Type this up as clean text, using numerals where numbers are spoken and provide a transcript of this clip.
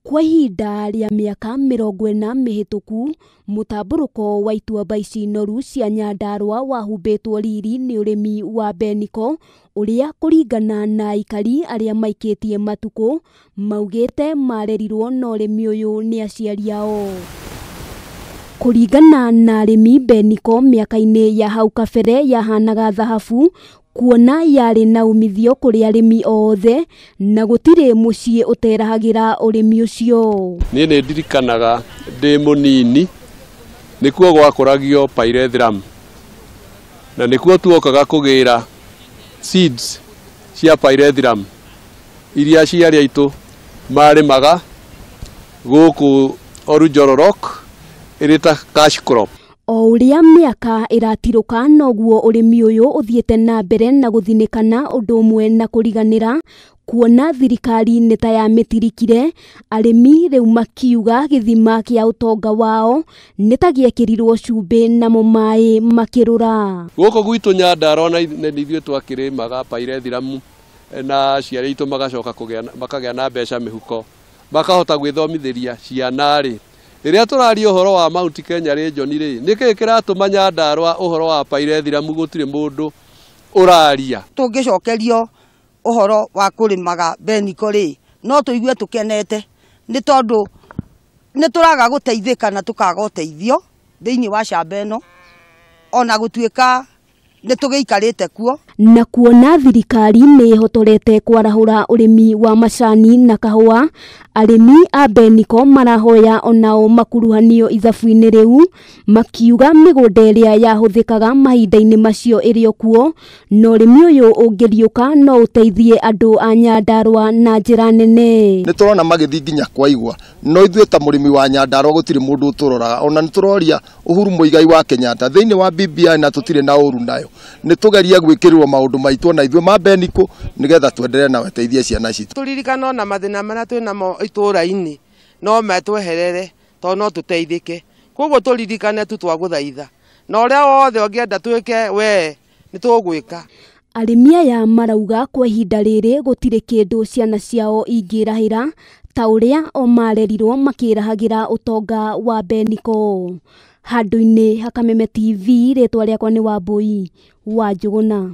Kwa ihinda rĩa mĩaka 40 mĩhĩtũku, mũtambũrũko wa ituamba ici noru cia Nyandarua wahumbĩtwo riri nĩ ũrĩmi wa mbeniko ũrĩa kũringana na aikari arĩa maikĩtie matukũ maugĩte marerirwo na ũrĩmi ũyũ nĩ aciari ao. Kũringana na arĩmi, mbeniko mĩaka-inĩ ya hau kabere yahanaga thahabu kuona yarĩ na umithio kũrĩ arĩmi othe na gũtirĩ mũciĩ ũterahagĩra ũrĩmi ũcio. Niĩ nĩ ndirikanaga ndĩ mũnini nĩkuo gwakũragio pyrethrum na nĩkuo tuokaga kũgĩra seeds cia pyrethrum iria aciari aitũ marĩmaga gũkũ Orujo Lorok ĩrĩ ta cash crop. O ũrĩa mĩaka ĩratirũka noguo ũrĩmi ũyũ ũthiĩte na mbere na gũthinĩkana ũndũ ũmwe na kũriganĩra, kuona thirikari nĩ ta yamĩtirikire, arĩmi rĩu makiuga gĩthima kĩa ũtonga wao nĩ ta gĩekĩrirwo cumbĩ namo maĩ makĩrũra. Gũkũ gwitũ Nyandarua na ithuĩ twakĩrĩmaga pyrethrum na aciari aitũ magacoka makagĩa na mbeca mĩhuko makahota gwĩthomithĩria ciana rĩ. Rĩrĩa tũraria ũhoro wa Mount Kenya region rĩ, nĩkĩĩ kĩratũma Nyandarua ũhoro wa pyrethrum gũtirĩ mũndũ ũraria? Tũngĩcokerio ũhoro wa kũrĩmaga mbeniko rĩ, no tũigue tũkenete nĩ tondũ nĩ tũraga gũteithĩka na tũkaga ũteithio thĩinĩ wa camba ĩno, ona gũtuĩka nĩ tũgĩikarĩte kuo. Na kuona thirikari nĩ ĩhotorete kwarahũra ũrĩmi wa macani na kahũa, arĩmi a mbeniko marahoya onao makuruhanio ithabu-inĩ rĩu, makiuga mĩgũnda ĩrĩa yahũthĩkaga mahinda-inĩ macio ĩrĩ o kuo, na ũrĩmi ũyũ ũngĩriũka no ũteithie andũ a Nyandarua na njĩra nene. Nĩ tũrona magĩthiĩ nginya kwa igwa, no ithuĩ ta mũrĩmi wa Nyandarua gũtirĩ mũndũ ũtũroraga. Ona nĩ tũroria Uhuru Muigai wa Kenyatta thĩinĩ wa BBI na tũtirĩ na ũru nayo, nĩ tũgerie gwĩkĩrĩrwo maũndũ maitũ ona ithuĩ ma mbeniko nĩgetha twenderee na weteithie ciana citũ. Tũririkane ona mathĩna marĩa twĩ namo itũũra-inĩ no metweherere tondũ no tũteithĩke, koguo tũririkane tu twagũthaitha na ũrĩa wothe ũngĩenda twĩke we nĩ tũgwĩka. Arĩmi aya marauga kwa ihinda rĩrĩ gũtirĩ kĩndũ ciana ciao ingĩrahĩra ta ũrĩa o marerirwo makĩrahagĩra ũtonga wa mbeniko. Handũ-inĩ ha Kameme TV, rĩtwa rĩakwa nĩ Wambui wa Njũgũna.